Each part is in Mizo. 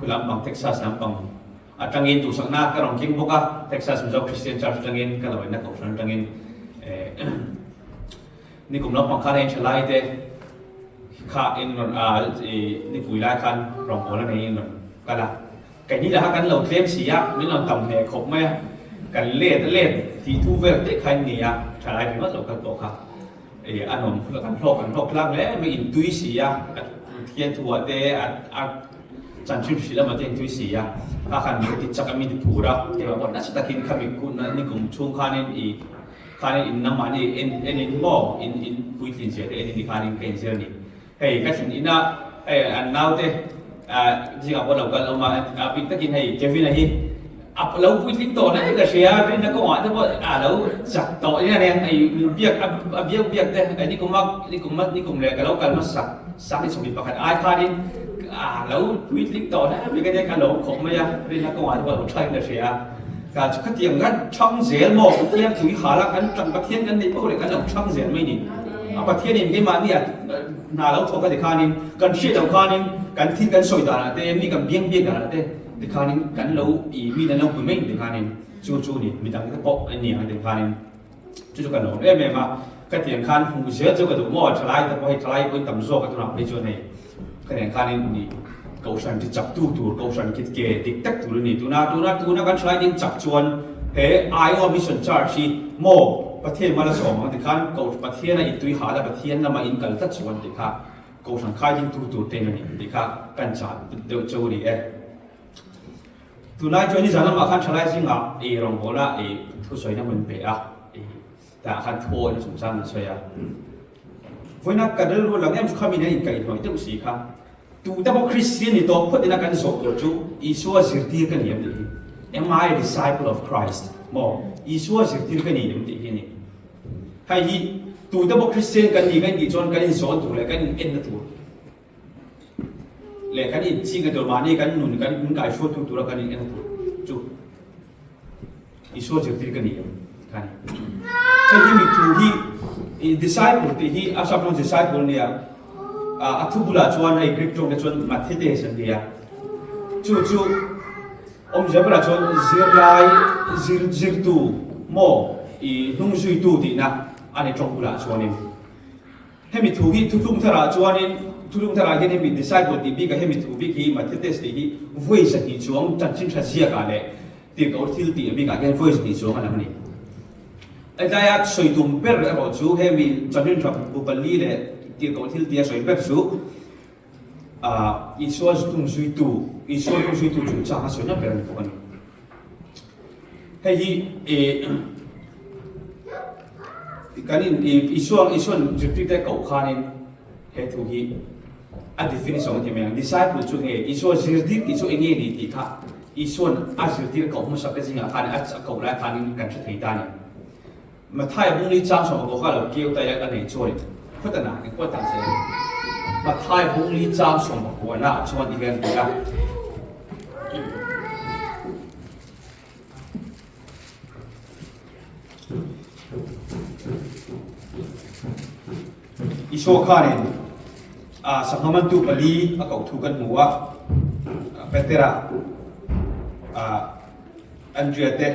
Khu lampang Texas lampang atangin duhsakna ka rawn keng bawk a, Texas Mizo Christian Church atangin ka lo inna kohhran atangin nikum lampang khan a intha lai te kha in rawn nipui lai khan rawngbawlna neiin rawn kal a. Keini lah kha kan lo tlem si a, min rawn tam hneh khawp mai a, kan let a let tih thu vel te kha in ni a, thalai ringawt lo kal pawh kha ih a nuam kan hlawk kan hlawk tlang hle mai, in tui si a, a thian thu ah te a a chanchin hrilh lamah te in tui si a, kha khan min ti chak a min ti phur a, keimah pawh nasa takin khami kun a nikum chhung khanin ih khanin in nangmahni en en in maw in in puitlin zia te en in ni khanin ka inzir a ni. Hei ka thlen ina hei an naute zingah pawh lo kal awm a, a bik takin hei Kevin-a hi a lo puitling tawh hle ka hria, rinna kawngah te pawh a lo chak tawh nia nen hei min biak a biak biak te hei nikum a nikum a nikum leh ka lo kal hmasa sak ni chhawmhnih pakhat ai khanin a lo puitling tawh hle mai ka nia ka lo khawp mai a, rinna kawngah te pawh a lo tha in ka hria. Ka chu khatiang kan thang zel maw? Pathian tui hal a kan tang Pathian kan neih poh leh kan lo thang zel mai ni. A Pathian in keimahni a hna lo thawk a ti khanin kan hriat loh khanin kan thil kan sawi danah te mi kan biang biak danah te ti khanin kan lo i mi an lo pui mai ti khanin chu chu ni midang te pawh an ni ang ti khanin chu chu kan lo awm em em a. Khatiang khan hmuh zel chu ka duh maw? Thalai te pawh hei thalai pawhin tam zawk a tunah phei chuan hei. Ka nen khanin ni Kohhran ti chak tu tur, Kohhran kit ke dik tak tur a ni. Tuna tuna tuna kan thalai ding chak chuan he Iowa Mission Church hi maw Pathian mal a sawm ang tikhan Koh Pathian a intui hal a Pathian lama in kal tlat chuan tih kha Kohhran khai ding tu tur ten a ni tih kha kan chah deuh cheu a ni e. Tunlai chuan nizan lamah khan thalai zingah i rawngbawlna i thusawina hmun pe a i tah khan thuawihna chungchang an sawi a. Vawiina ka rilru lang em chu khami nen inkaihhnawih deuh si kha. Tute pawh Kristian ni tawh phawt ina kan zawh tur chu Isua zirtir ka ni em tih hi. Am I a disciple of Christ? Maw? Isua zirtir ka ni em tih hi a ni. Hei hi tute pawh Kristian kan ni kan tih chuan kan inzawn tur leh kan in enna tur leh kan inchingna tur mahni kan nun kan inkaihruaitu tura kan in enna tur chu Isua zirtir ka ni em? Kha ni. Hei hi mi thu hi i disciple tih hi a sap rawng disciple nia a thu bulah chuan hei Greek tawng te chuan mathetes an ti a. Chu chu awmzia bulah chuan zirlai zir zirtu maw i hnung zuitu tihna a ni tawng bulah chuanin. Hemi thu hi Thuthlung Tharah chuanin Thuthlung Tharah hian hemi disciple tih bikah hemi thu bik hi Mathetes tih hi vawi zahnih chuang chanchin tha ziakah leh tirhkoh thil tih bikah hian vawi zahnih chuang a lang a ni. Helaia sawi tum ber erawh chu hemi chanchin tha bu pali leh tirhkoh thil tia sawi ber chu Isua tung zuitu, Isua tung zuitu chungchang a sawina ber a ni bawk a ni. Hei hi kan in Isua Isuan zirtirte koh khanin he thu hi a definition a ti mai ang. Disciple chu nge Isua zirtir tih chu eng nge ni tih kha Isuan a zirtir koh hmasak te zingah khan a koh lai khanin kan hre thei ta a ni. Matthai bung li chang sawm pawh kha lo keu ta ila ka nei chuan khawt a na engpawh ta se Matthai bung li chang 19 na ah chuan ti hian a ti a. Isua khanin sangha mantu pali a koh thu kan hmu a, Petera, Andrea te,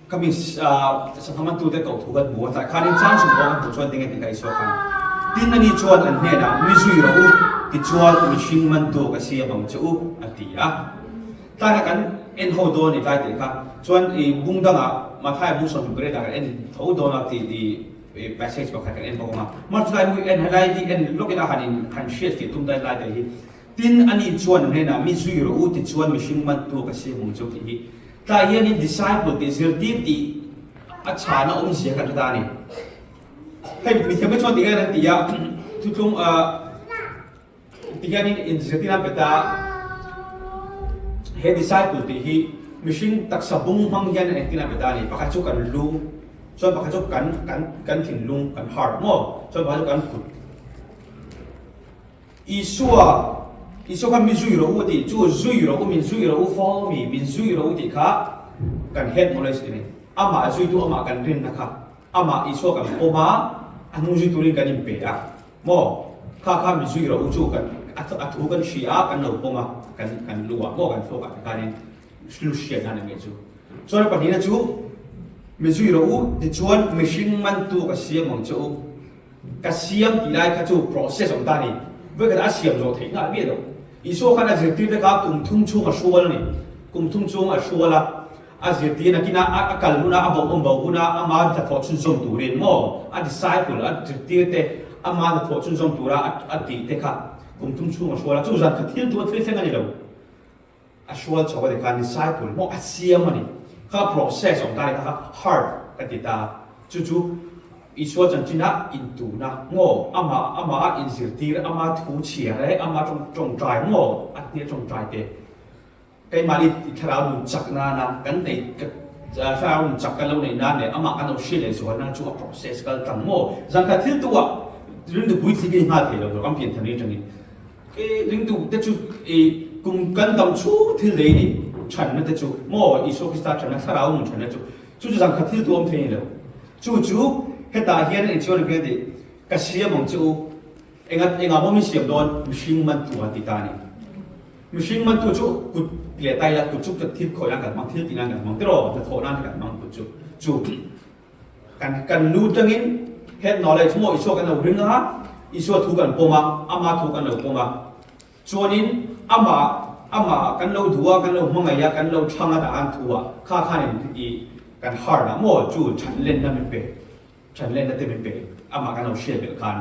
Khami sangha mantute koh thu kan hmu a, tlai khanin chang chung pawh kan hmuh chuan tinge tih kha Isua khan tin ani chuan an hnenah mi zui rawh u tichuan mihring mantu ka siam ang che u a ti a. Tlai kha kan en ho dawn i tlai tih kha chuan i bung dangah Mathaia bung 28 ah kan en tho dawn a tih i passage pakhat kan en bawk ang a. Mahse chulai hmu en helai hi en lawk ila han in han hriat tih tum dai lai te hi tin ani chuan an hnenah mi zui rawh u tichuan mihring mantu ka siam ang che u tih hi Tlai hianin disciple tih zirtir tih a chhana awmzia kan hre ta a ni. Hei mithiamte chuan ti hian an ti a, thutlung ti hianin inzirtir an pe ta a, he disciple tih hi mihring taksa bung hmang hian engtin an pe ta a ni. Pakhat chu kan lu, chuan pakhat chu kan kan kan thinlung, kan heart maw, chuan pakhat chu kan kut. Isua, Isua khan mi zui rawh u a tih chu zui rawh u, min zui rawh u, follow me, min zui rawh u tih kha kan head knowledge a ni. Amah zuitu, amah kan rinna kha, amah Isua kan pawm a, a hnung zui turin kan inpe a, maw? Kha kha min zui rawh u chu kan. A thu kan hria a, kan lo pawm a, kan kan lu ah maw kan thluak ah te khanin lu hriat nan a nge chu. Chuan a pahnihna chu mi zui rawh u tichuan mihring mantu ka siam ang che u. Ka siam tih lai kha chu process awm ta a ni. Vawikhat a siam zawh theih nghal miah lo. Isua khan a zirtirte kha kum thum chhung a hrual a ni. Kum thum chhung a hrual a, a zirtir nakin a a kal huna a bawh awm bo huna ama hnathawh chhunzawm turin maw a disciple a zirtirte ama hnathawh chhunzawm tura a tih te kha kum thum chhung a hrual a. Chu zan kha thil tu a thil thleng a ni lo. A hrual chho a ni kha disciple maw a siam a ni. Kha process awm ta a ni kha kha heart ka ti ta. Chu chu Isua chanchinah intuna maw amah amah inzirtir ama thu chhiar e ama tawngtai maw a hnial tawngtai te keimahni thlarau nun chak nana kan nei thlarau nun chak kan lo nei nan leh amah kan lo hriat leh zual nan chu a process kal tlang maw zan khat thil tu ah rindu puitling hi nghal thei lo tur kan pian than atangin Ringtu te chu i kum kan dam chhung thil lei ni thanna te chu maw Isua Krista thanna thlarau nun thanna chu chu chu zangkhat thil tu awm thei ni lo. Chu chu hetah hian eng chuan hian tih ka siam ang che u enga engah maw min siam dawn mihring mantu an ti ta a ni. Mihring mantu chu kut leh tai la kut chu thil khawih nan kan hmang thil tih nan kan hmang tiraw hnathawh nan kan hmang kut chu chu Kan kan lu tangin head knowledge maw Isua kan lo ring a, Isua thu kan pawm a, ama thu kan lo pawm a. Chuanin amah amah kan lo duh a, kan lo hmangaih a, kan lo thlang a dah an thu a, kha khanin i kan heart ah maw chu thanlenna min pe, thanlenna te min pe amah kan lo hriat belh khan.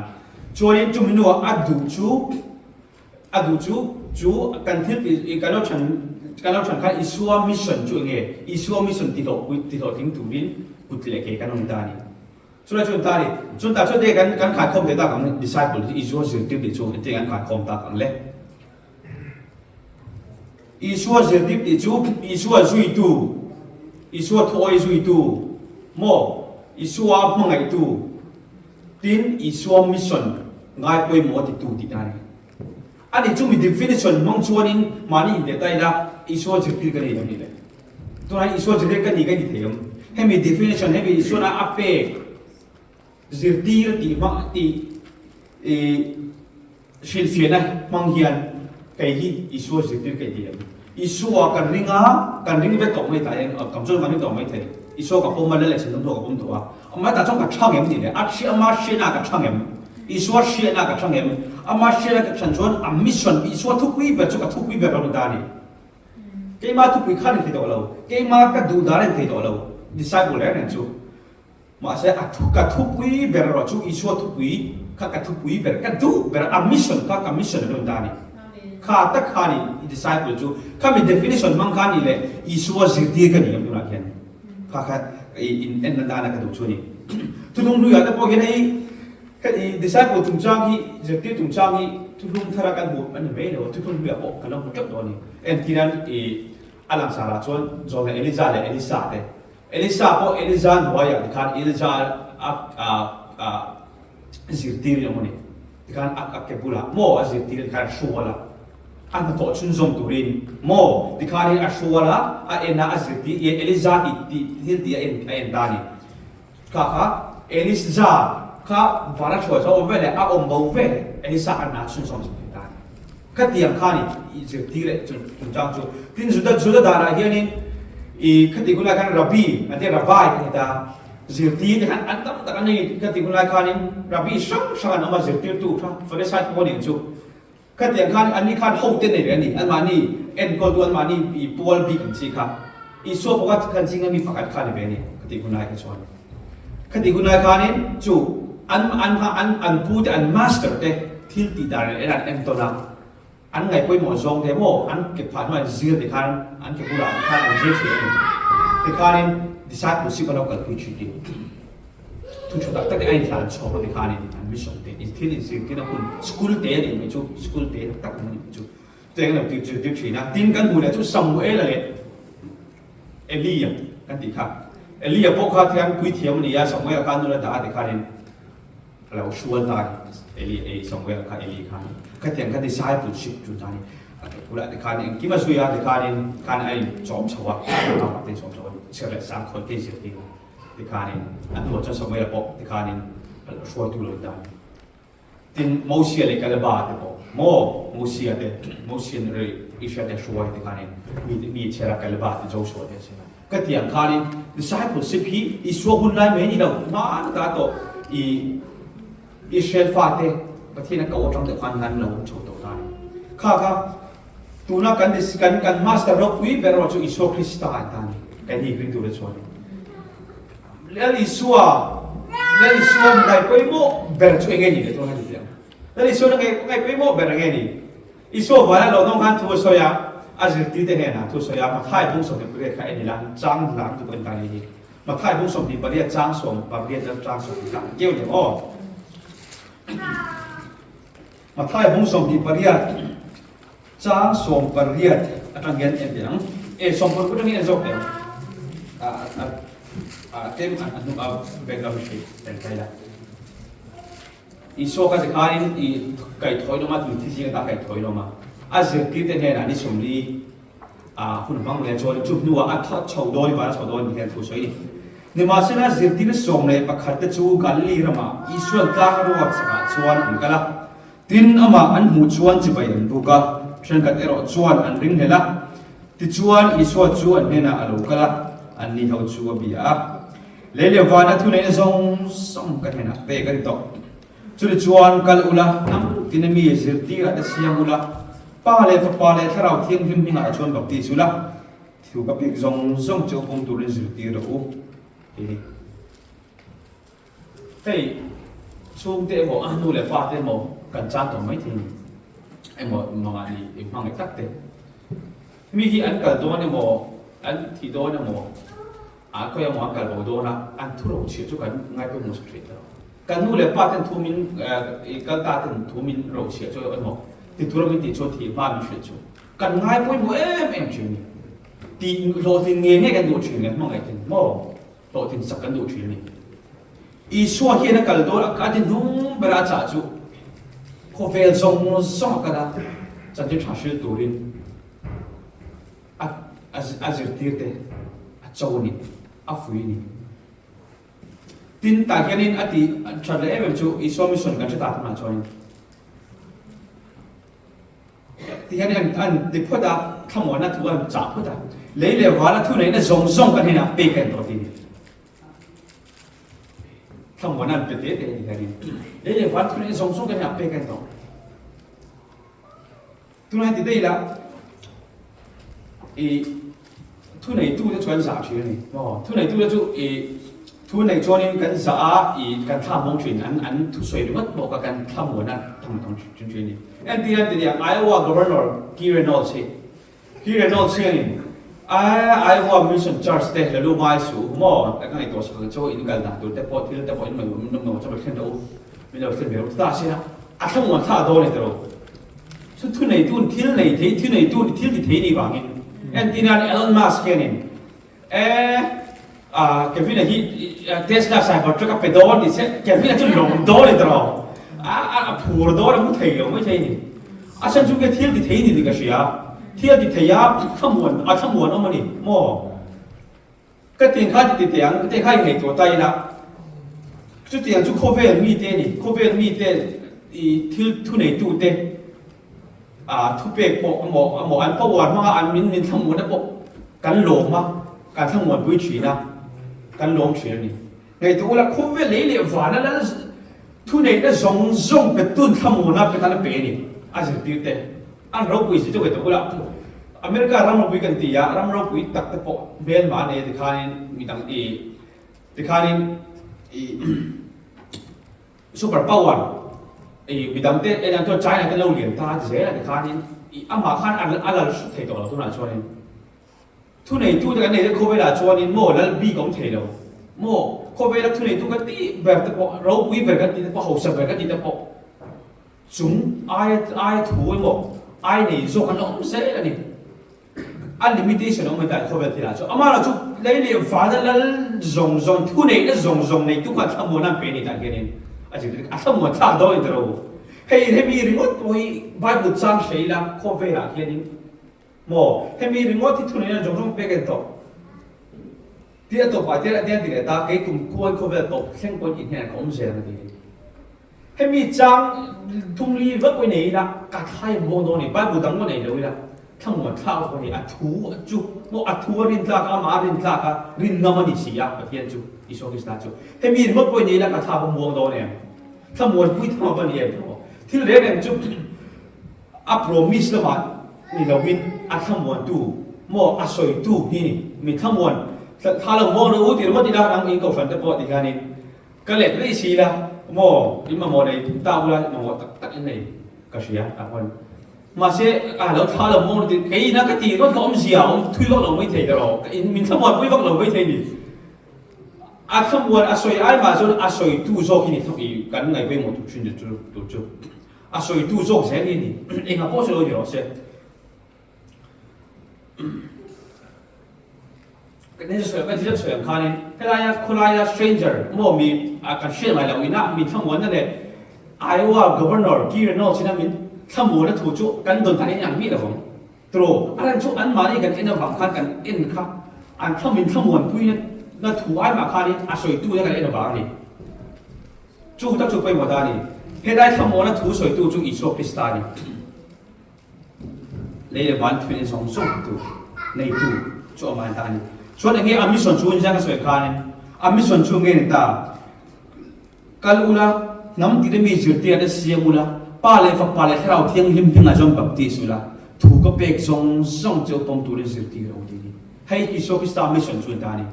Chuanin chumi hnuah a duh chu A duh chu, chu kan thil tih, kan lo chhan, kan lo chhan khan Isua mission chu enge? Isua mission ti hlawh pui, ti hlawhtling turin kut leh ke kan awm ta a ni. Chulai chu an ta a ni. Chun tah chuan te kan kan khaikhawm thei tak ang, disciple hi Isua zirtir tih chu engtin an khaikhawm tak ang le? Isua zirtir tih chu Isua zuitu, Isua thuawi zuitu, maw? Isua hmangaihtu, Tin, Isua mission ngai pawimawh a titu tih ta a ni. Ani chu mi definition hmang chuanin mahni inteh ta ila Isua zirtir ka nei lo ni le. Tunah hian Isua zirtir ka ni ka ni thei awm. Hemi definition, hemi Isuana a pek zirtir tih hmang tih ih Hrilhfiahna hmang hian kei hi Isua zirtir ka inti em? Isua kan ring a, kan ring vek tawh mai ta eng, kam chuan kan ring tawh mai thei. Isua ka pawm a, lal leh chhandam pawh ka pawm tawh a. Amah tah chuan ka thang em ni le? A hria, ama hriatna ka thang em? Isua hriatna ka thang em? Ama hriatna ka than chuan a mission, Isua thupui ber chu ka thupui ber lo ni ta a ni. Keima thupui kha ni thei tawh lo, keima ka duh dan a ni thei tawh lo, disciple reng reng chu. Mahse a thu ka thupui ber erawh chu Isua thupui kha ka thupui ber, ka duh ber, a mission kha ka mission a lo ta a ni. Kha tak kha ni i disciple chu, kha mi definition hmang kha ni leh Isua zirtir ka ni ang tunah hian. Kha kha i in en atana ka duh chu a ni. Thuthlung hnuiah te pawh hian hei hei disciple chungchang hi zirtir chungchang hi thuthlung thara kan hmuh a ni mai lo, thuthlung hnuiah pawh kan lo hmu teuh tawh a ni. Entirnan i a langsarah chuan John leh Eliza leh Elisa te Elisa pawh Eliza hnuaiah tikhan Eliza a a zirtir in a awm a ni. Tikhan a a ke bulah maw a zirtir tikhan a hrual a, a hnathawh chhunzawm turin maw tikhanin a hrual a, a en a, a zirtir i Eliza tih tih thil tih a en a en ta a ni. Kha kha Eliza kha van a hruai zawh veleh a awm bo veleh Elisa khan hna chhunzawm zawk thei ta a ni. Khatiang khan i zirtir leh chungchang chu. Tin, Juda Juda danah hianin i khati hunlai khan Rabbi an tia Rabbi kan ti ta. Zirtir te khan an tam tak an nei khati hunlai khanin Rabbi hrang hrang an awm a zirtirtu kha Farisai te pawh nen chu. Khatiang khan anni khan hote nei ve a ni. Anmahni enkawltu anmahni i pual bik ang chi kha. Isua pawh kha khan zinga mi pakhat kha a ni ve a ni khati hunlai kha chuan. Khati hunlai khanin chu an an an an pu te an master te thil tih dan leh an entawn a, an ngaih pawimawh zawng te maw an ke phah hnuah an zir tikhan an ke bulah tikhan an zir thei a ni. Tikhanin discipleship an lo kalpui thin hi thu tha tak tak te a inhlan chhawk a tikhanin an mission te thil inzirtirna hun school te a nih mai chu school te tak a nih mai chu. Cheng lo tih zirtir thin a, tin kan hmuh leh chu Samuela leh Elia kan tih kha. Elia pawh kha thian puithiam a ni a, Samuela kha nula dah a ti khanin a lo hrual ta a ni. Eli, ei Samuela kha Eli khan khatiang kha discipleship chu ta a ni. A bulah te khan engkim a zui a ti khanin khan a inchawm chho a, a pa te inchawm chho a, chhiar leh sang khawi te zirtir a ti khanin a hnuah chuan Samuela pawh ti khanin a hruaitu lo in ta a ni. Tin, Mosia leh Kaleba te pawh maw, Mosia te, Mosian Israel te hruai te khanin mi te mi chhiar a Kaleba te Joshua te an sin a. Ka ti ang khanin discipleship hi Isua hun lai mai a ni lo, hmaan ata tawh i Israel fate Pathian a ko atang deuh khan an lo awm chho tawh ta a ni. Kha kha tuna kan kan kan master ropui ber erawh chu Isua Krista an ta a ni, keini ringtute chuan. Lal Isua, Lal Isua ngai pawimawh ber chu enge ni le tuna ti teh ang. Lal Isua na ngai pawimawh ber enge ni? Isua vana lo nawng khan thu a sawi a, a zirtirte hnenah thu a sawi a, Mathai bung 28 kha en ila, chang lar lutuk en ta ni hi. Mathai bung 28 chang 18 leh chang 10 keu leh aw. Mathai bung 28 Chang 18 atang hian en teh ang. E 16 atangin en zawk teh ang. A a a tlem a hnu a background hi en thai la. Isua kha tikhanin i kaithawi lawm a, mitthi zing ata kaithawi lawm a. A zirtirte hnenah ni 40 a hun hmang leh chuan chu hnuah a thaw chho dawn, van a chho dawn ti hian thu sawi a ni. Nimahsela zirtirna 11 te chu Galili ramah Isua'n tlang a ruat sakah chuan an kal a. Tin, amah an hmuh chuan chibai an buk a, thenkhat erawh chuan an ringhlel a. Tichuan, Isua chu an hnenah a lo kal a, anni ho chu a bia a. Lei leh vana thuneihna zawng zawng ka hnenah pek a ni tawh. Chutichuan, kal ula, hnam tina mi zirtirah te siam ula, Pa leh Fapa leh Thlarau Thianghlim hmingah chuan baptis ula, thu ka pek zawng zawng chu pawm turin zirtir rawh u, ti ni. Hei chhungte emaw a nu leh pa te emaw kan chan tawh mai thei a ni. Emaw mangah ni i hmangaih tak te. Mi hi an kal dawn emaw an thi dawn emaw a khawi emaw an kal bo dawn a, an thu ro chhiah chu kan ngai pawimawh sak hrih ta lo. Kan nu leh pa ten thu min i kal ta ten thu min ro chhiah chu emaw ti tura min tih chuan thih hma min hrilh chu kan ngai pawimawh em em thin a ni. Tih hlawhtlin nge nge kan duh thin le hmangaih ten maw? Hlawhtlin sak kan duh thin a ni. Isua hian a kal dawn a, a ti hnung bera a chah chu khawvel zawng zawng a kal a, chanchin tha hril turin a a zirtir te a cho a ni, a fui a ni. Tin, tah hianin a ti that leh em em chu Isua mission kan hre ta tunah chuanin. Ti hian an an ti phawt a, thlamuanna thu an chah phawt a, lei leh vala thu neihna zawng zawng kan hnenah pek a ni tawh ti a ni. Thlamuanna an pe te te a ni hianin lei leh vala thu neihna zawng zawng kan hnenah pek a ni tawh. Tunah ti daih ila i Thu neitute chu an zah thin a ni. Maw? Thu neitute chu i thu nei chuanin kan zah a, i kan thla hmawng thin, an an thusawi ringawt pawh kha kan thla muan a thang thang thin thin a ni. Entir an ti nia, Iowa Governor Key Reynolds hi, Key Reynolds hianin Iowa Mission Church te la lu ngai suh maw? Ka ngaihtuah sak ang chu, in kal dan tur te pawh thil te pawh in rawn rawn chaw thlen rawh u, min lo thlen ve rawh u ti ta se a, a thla muan thla dawn a ni tawh lo. Chu thuneitun thil nei thei, thuneitun thil ti thei nih vangin entirnan Elon Musk hianin e ah Kevin-a hi Tesla Cybertruck a pe dawn tih se Kevin-a chu lawm dawn a ni tawh a a phur dawn a hmu thei lo mai thei a ni. A chhan chu nge thil ti thei a ni tih ka hria, thil ti thei a thlamuan a thlamuan awm a ni maw? Ka tiang kha ti teh ang, ka tiang kha ingaihtuah ta ila, chutiang chu khawvel mite a ni, khawvel mite i thil thuneitute ah thupek pawh emaw emaw an power hmanga an min min thlamuanna pawh kan lawm a, kan thlamuanpui thin a, kan lawm thin a ni. Ngaihtuah ula khawvel lei leh vana lal thuneihna zawng zawng petun thlamuanna pe tan a pe a ni, a zirtirte. An ropui zia chu ngaihtuah ula, America ram ropui kan ti a, ram ropui tak te pawh hmelma a nei a tikhanin midang i tikhanin i super power i midang te en ang chuan China te lo lian ta a ti zel a tikhanin i amah khan a lal hrut thei tawh lo tunah chuanin. Thuneitute kan nei te khawvelah chuanin maw lal bik a awm thei lo maw? Khawvela thuneitu kan tih ber te pawh ropui ber kan tih te pawh hausa ber kan tih te pawh Chung aia aia thu emaw ai nei zawk an la awm zel a ni. A limitation a awm a tlai khawvel thilah chuan amah erawh chu lei leh vana lal zawng zawng thu neihna zawng zawng neitu khan thlamuan an pe a ni tah hianin a zirtir a thlamuan thlak dawn a ni ta ro. Hei hemi ringawt pawh hi Bible chang hre ila khawvelah hianin maw hemi ringawt hi thu neihna zawng zawng pek a ni tawh. Tih a tawpah tian a tian ti leh ta kei kum kual khawvel tawp thleng pawhin inhnenah ka awm zel a ti. Hemi chang thum li vek pawh i nei ila, ka thlai ang bawk dawn a ni. Bible dang pawh nei lo ila, thlamuan thlak pawh a ni. A thu chu maw a thu a rin tlak a, amah a rin tlak a, rin ngam a ni si a, Pathian chu, Isua Krista chu. Hemi ringawt pawh i nei ila, ka thlak a muang dawn em? Thlamuan pui tham a va ni em tawh? Thil reng reng chu a promise lamah ni loin a thlamuantu maw a sawitu hi ni. Mi thlamuan thla lo muang rawh u tih ringawt ila, nang in kohhran te pawh ti hianin Ka let rih si la maw in mamawh nei ta ula mamawh tak tak in nei ka hria a hawn. Mahse a lo thla lo maw ti kei ina ka ti ringawt ka awmzia a awm thui vak lo mai thei ka rawh ka in min thlamuan pui vak lo mai thei ni. A thlamuan a sawi ai mah chuan a sawitu zawk hi ni thawk i kan ngaih pawimawh tur thin tur chu a sawitu zawk zel hi ni engah pawh chu lo ni rawh se. Ka thil sawi ang khanin helaia khawlaia stranger maw mi kan hriat ngai loh ina min thlamuanna leh Iowa Governor Key Reynolds ina min thlamuanna thu chu kan dawn dan in ang miah lovang tiraw a ran chu anmahni kan en avang khan kan en kha an thla min thlamuanpui na thu ai mah khanin a sawitu te kan en avang a ni chu tak chu pawimawh ta a ni helai thlamuanna thu sawitu chu Isua Krista a ni. Lei leh van thuin zawng zawng tu neitu chu a man ta a ni. Chuan enge a mission chu inziak a sawi khanin a mission chu nge ni ta? Kal ula, hnam tih te mi zirtir te siam ula, Pa leh Fapa leh Thlarau Thianghlim hmingah chuan baptis ula, thu ka pek zawng zawng che u pawm turin zirtir a u ti a ni. Hei Isua Krista mission chu a ni ta a ni.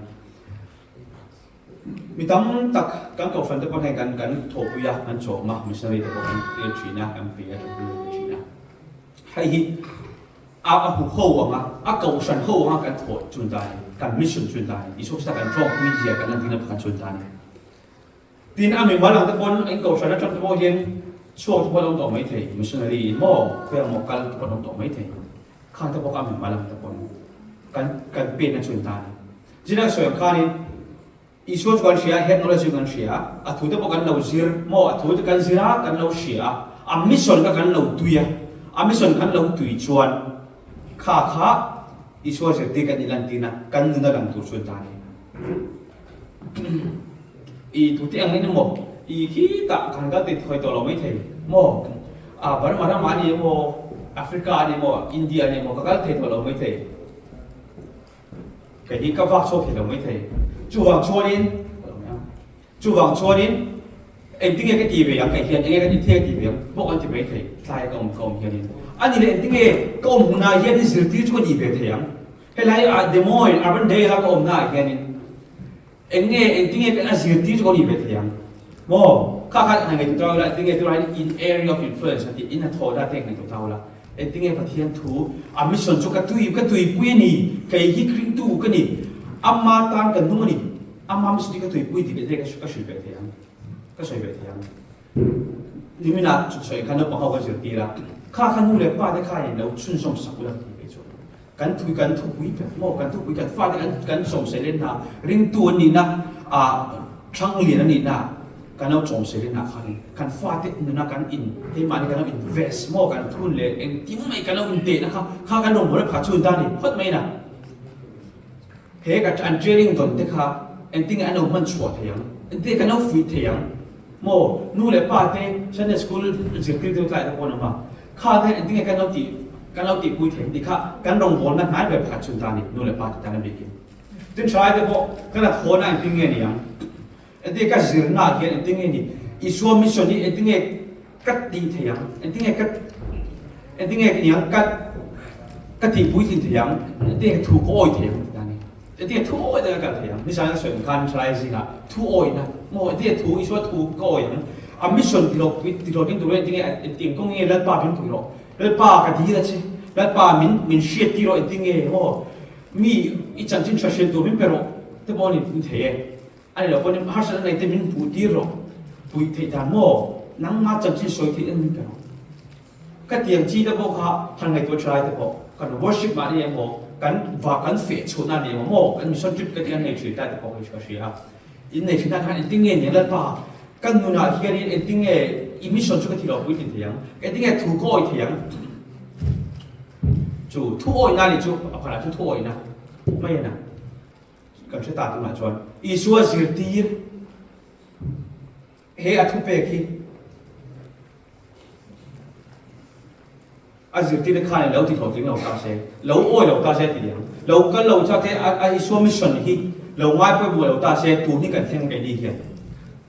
Mi tam tak kan kohhran te pawh hian kan kan thawhpui a, kan chawm a, missionary te pawh kan tir thin a, kan pe a, tanpui an pe thin a. Hei hi a a hu ho ang a, a kohhran ho ang a kan thawh chun ta a ni, kan mission chun ta a ni, Isua Krista kan tlawmpui zia kan lantirna pakhat chun ta a ni. Tin, a mimal ang te pawn in kohhran atang te pawh hian chhuak te pawh an awm tawh maithei, missionary in maw khawiah maw kal te pawh an awm tawh maithei. Khan te pawh kha a mimal ang te pawn kan kan penna chun ta a ni. Zirlai sawi ang khanin Isua chu kan hria a, head knowledge chu kan hria a, a thu te pawh kan lo zir maw, a thu te kan zir a, kan lo hria a, a mission kha kan lo tui a, a mission kan lo tui chuan kha kha Isua zirtir kan inlantirna kan nuna lang tur chuan ta a ni. I tute ang in emaw i khitah kan kal tih thawi tawh lo mai thei maw? A Burma ramah a ni emaw, Africa a ni emaw, India a ni emaw ka kal thei tawh lo mai thei. Kei hi ka vak chhuak thei lo mai thei. Chuvang chuanin, chuvang chuanin engtinge ka ti ve ang kei hian enge ka ti thei ka ti ve ang bawk an ti mai thei tlai ka awm ka awm hianin. A ni leh engtinge ka awm hunah hian zirtir chu ka nih ve thei ang. Helai ah Des Moines, Urbandale a ka awmna ah hianin eng nge engtinge ka a zirtir chu ka ni ve thei ang maw? Kha kha hna ngaihtuah tau ila engtinge tunah hian in area of influence an tih in hnathawhna te ngaihtuah tau ila engtinge Pathian thu a mission chu ka tui ka tuipui a ni kei hi Kringtu ka ni ama tan ka nung a ni ama mission hi ka tuipui tih leh ka hrilh ve thei ang ka sawi ve thei ang. Niminah chuksawi kha naupang ho ka zirtir a, kha kha nu leh pa te kha in lo chhunzawm sak ula tih ve chuan kan thui kan thupui ber maw kan thupui kan fate kan kan chawmsei len hna ringtu an nihna ah thlang lian an nihna kan lo chawmsei len ah khanin kan fate nuna kan in keimahni kan lo invest maw kan thun leh engkim mai kan lo intehna kha kha kan rawngbawlna pakhat chhun ta a ni phawt mai na. He ka an training dawn te kha engtin nge an lo hman chhuah thei ang? Engtin nge kan lo fuih thei ang? Maw nu leh pa te Sunday school zirtirtu tlai te pawh an awm a, kha te engtin nge kan lo tih kan lo tihpui thei ang tih kha kan rawngbawlna hnai ber pakhat chhun ta a ni nu leh pa te tan a bikin. Tin thalai te pawh kan a thawhna engtin nge ni ang? Engtin nge ka zirna ah hian engtin nge ni Isua mission hi engtin nge ka tih thei ang? Engtin nge ka engtin nge ni ang ka ka tih puitlin thei ang? Engtin nge thu ka awi thei ang tih a ni. Engtin nge thu awi taka kal thei ang? Nizan ka sawi ang khan thalai zingah thu awina maw engtin nge thu Isua thu ka awi ang? A mission ti hlawh ti hlawhtling turin engtin nge engtin kawng nge Lalpa min pui rawh? Lalpa ka dil a che. Lalpa min min hriat tir rawh engtin nge maw mi i chanchin tha hriat tur min pe rawh te pawh a ni thei e. A ni lo pawhin harsatna nei te min hmuh tir rawh, puih theih dan maw? Nangma chanchin sawi theih an min pe rawh. Ka tiang chi te pawh kha han ngaihtuah tha lai te pawh kan worship mah ni emaw, kan va kan feh chhuahna ni emaw maw, kan mission trip ka tih an nei thin ta te pawh ka hria a. In nei thin ah khan engtin nge ni Lalpa ka nunah hianin engtin nge i mission chu ka thi lo puitlin thei ang, engtin nge thu ka awih thei ang? Chu thu awihna ni chu a phanah chu thu awihna mai a na. Kan hre ta tunah chuan Isua zirtir he a thupek hi. A zirtirte khan lo ti hlawhtling lo ta se, lo awi lo ta se ti ang. Lo kal lo cha te a Isua mission hi lo ngai pawimawh lo ta se tun hi kan thleng keini hian.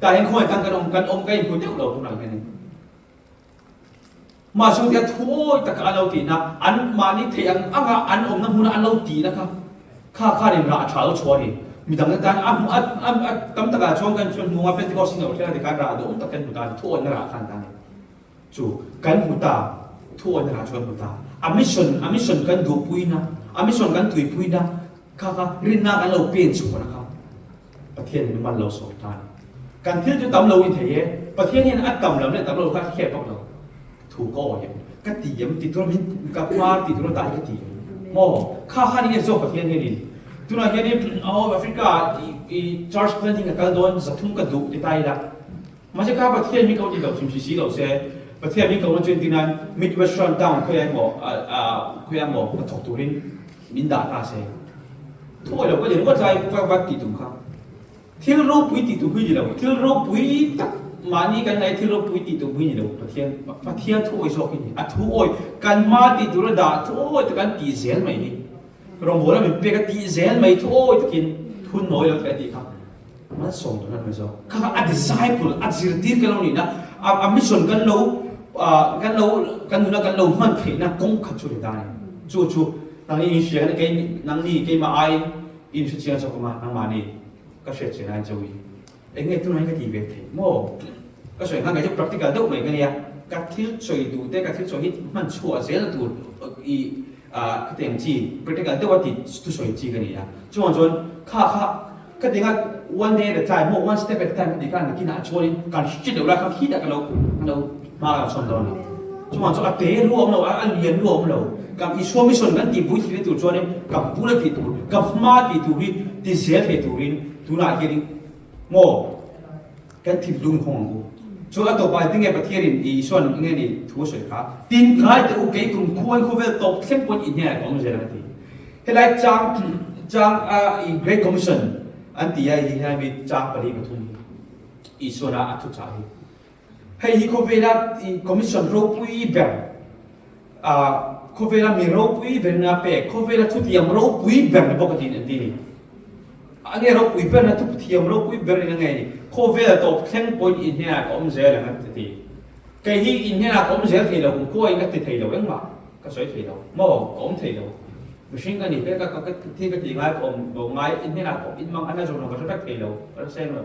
Tah hian khawngaih tan kan awm kan awm ka inhmu deuh lo tunah hianin. Mahse tia thuawi taka an lo tihna, an mahni theih ang anga an awmna hmuna an lo tihna kha kha khanin rah a tha lo chhuah a ni. Midangte tan a hmu a a tam takah chuan kan chuan hmu a Pentecost in lo thleng a ti khan rah duhawm tak kan hmu ta a ni, thuawina rah khan ta a ni. Chu kan hmu ta, thuawina rah chu kan hmu ta. A mission, a mission kan duhpuina, a mission kan tuipuina kha kha rinna kan lo pen chhuahna kha Pathian in man lo sawm ta a ni. Kan thil chu tam lo in thei e, Pathian hian a tam lam leh tam lo kha a hriat bawk lo. Thu ka awi em? Ka ti em? Ti tura min ka hma ti tura dah hi ka ti em? Maw? Kha khan i en zawk Pathian hianin tunah hianin aw Africa ah i church planting ka kal dawn 300 ka duh ti ta ila mahse kha Pathian min ko ti lo hrim si si lo se Pathian min ko na chu entir nan Midwestern town khawiah emaw khawiah emaw hnathawk turin min dah ta se Thuawi lo ka ni ringawt lai vak vak tih tum kha thil ropui tih tum hi ni lo, thil ropui tak mahni kan ngaih thil ropui tih tum hi ni lo, Pathian Pathian thuawi zawk hi ni, a thuawi kan hma tih tura dah thuawi tak an tih zel mai hi, rawngbawla min pek a tih zel mai thuawi takin thun nawi lo tak a tih kha malsawm tur an ni zawk, kha kha a disciple a zirtir kan lo nihna a a mission kan lo kan lo kan nuna kan lo hman theihna kawng kha chu ni ta a ni, chu chu. Nang i inhria kei nang ni keimah aiin i inhre chiang zawk awm a, nangmah ni ka hriat chian aiin chauh i eng nge tunah hi ka ti ve thei maw? Ka sawi nghal kei chu practical deuh mai ka nia, ka thil sawi duh te ka thil sawi hi hman chhuah zel tur i ka ti ang chi practical deuh a ti thusawi chi ka ni a, chuvang chuan kha kha ka ti nghal one day at a time maw one step at a time ka ti khan nakinah chuanin kan hre deuh lai kha khitah ka lo ka lo hma ka lo chhawn dawn a ni. Chuvang chuan a te lu a awm lo a, a lian lu a awm lo. Kan Isua mission kan tihpui thihna tur chuanin ka bula tih tur, ka hma tih tur hi ti zel thei turin tunah hianin maw kan thinlung hawng ang u. Chuan a tawpah engtin nge Pathianin Isua'n enge ni thu a sawi kha? Tin ngai teh u kei kum khuain khawvel tawp thleng pawn i hnenah ka awm zel ang a ti. Helai chang chang a i Great Commission an ti a hi helai mi chang pali pathum hi Isua'n a a thuchah hi. Hei hi khawvela Commission ropui ber, khawvela mi ropui berin a pek, khawvela thutiam ropui ber ni bawk a tiin an ti a ni. A nge ropui ber na thuthiam ropui ber in a nge ni. Khawvel tawp thleng pawhin in hnenah ka awm zel ang a ti. Kei hi in hnenah ka awm zel thei lo, kum khuain ka ti thei lo engmah ka sawi thei lo maw, ka awm thei lo. Mihring ka ni te ka thil ka ti ngai ka awm lo ngai, in hnenah ka awm in mang a na zawng lo ka hre vek thei lo, ka hre seng lo.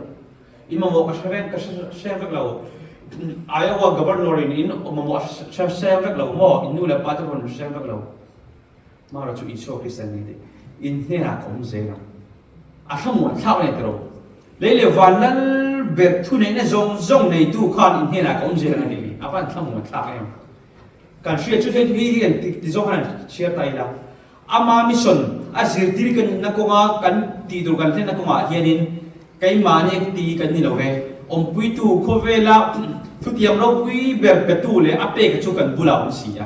I mamawh ka hre vek, ka hre vek lo. Iowa Governor in in mamawh a hre seng vek lo maw? In nu leh pa te pawh an hre seng vek lo. Mara chu Isua Krista ni tih in hnenah ka awm zel ang. A thlamuan thlak a ni tiro. Lei leh van lal ber thuneihna zawng zawng neitu khan in hnenah ka awm zel ang a tih hi. A van thlamuan thlak em. Kan hriat chu hei hi kan ti zawng khan han chhiar ta ila. Ama mission a zirtir kan inna kawnga kan tih tur kan hlenna kawngah hianin keimahni ti kan ni lo ve. Awmpuitu khawvela thutiam ropui ber petu leh a peka chu kan bulah awm si a.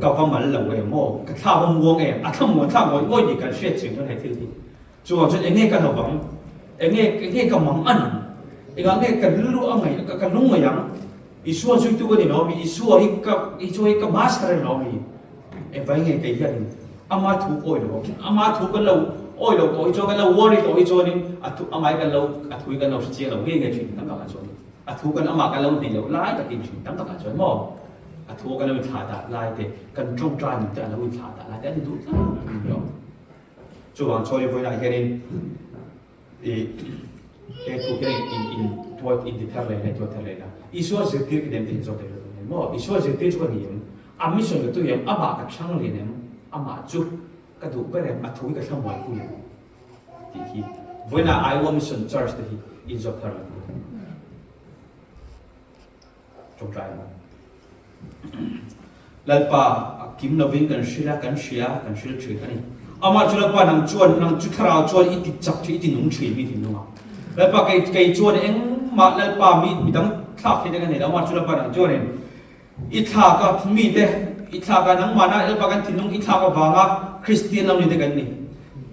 Ka va mal lo em aw, ka thla va muang em, a thla muan thlak ngawih ngawih tih kan hriat chiang chuan he thil hi. Chuvang chuan enge ka lovang, enge enge ka mang an ang, engah nge ka rilru a ngaih, ka lung ngaih ang, Isua zuitu ka ni lo mi, Isua hi ka Isua hi ka master a ni lo mi, engvai nge kei hianin ama thu ka awih lo ang, ama thu kan lo awih lo tawh hi chuan kan lo worry tawh hi chuanin a thu amah hi kan lo a thu hi kan lo hre chiang lo nge nge thin tam takah chuan a thu kan amah kan lo hneih loh lai takin thin tam takah chuan maw a thu kan lo inthlah dah lai te kan tawngtai nun te a lo inthlah dah lai te a ni duh tlat a ni lo. Chuvang chuan i vawiinah hianin i he thu hian in in tuai in ti thar leh in tuai thar leh a. Isua zirtir ka nem te hin zawk thei lo maw? Isua zirtir chu ka ni em? A mission ka tui em? Amah ka chhang lian em? Amah chu ka duh ber em? A thu hi ka thlamuanpui em? Tih hi vawiinah Iowa Mission Church te hi in zawk thar leh tur. Tawngtai ang. Lalpa, a kim lovin kan hrilh a, kan hria a, kan hrilh thin a ni. Amah chu Lalpa nang chuan, nang chu thlarau chuan i ti chak thin, i ti nung thin mi thinlung a. Lalpa kei, kei chuan engmah Lalpa mi midang thlak theih te ka nei lo, amah chu Lalpa nang chuanin i thlak a, mite i thlak a, nangmahna Lalpa kan thinlung i thlak avanga Kristian lo ni te kan ni.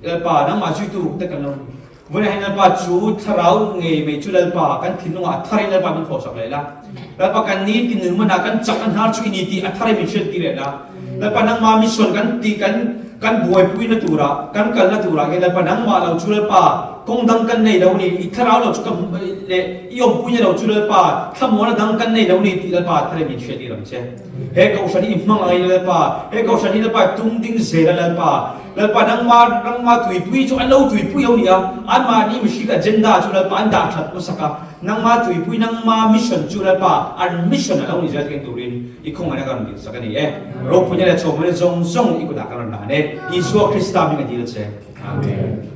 Lalpa, nangmah zuitu te kan lo ni. Vawiinah hian Lalpa chu thlarau ngei mai chu Lalpa kan thinlungah a tharin Lalpa min thawhsak leh la. Lalpa kan ni ti nun hmanah kan chak a hnar chu i ni tih a tharin min hriattir leh la. Lalpa nangma mission kan tih kan kan buaipuina turah kan kalna turah hian Lalpa nangmah lo chu Lalpa kawng dang kan nei lo ni, i thlarau lo chu ka leh i awmpuina lo chu Lalpa thlamuana dang kan nei lo ni tih Lalpa thar min hriat tir ang che. He kohhran hi i hmang angin Lalpa, he kohhran hi Lalpa i tum ding zel a Lalpa. Lalpa nangma nangma tuipui chu an lo tuipui lo ni a, anmahni mihring agenda chu Lalpa an dah that hmasak a, nangma tuipui nangma mission chu Lalpa an mission a lo ni zel thleng turin i khawngaihna ka rawn dil sak a ni e. Ropuina leh chawhmawina zawng zawng i kutah ka rawn dan e. Isua Krista hming a dil che. Amen.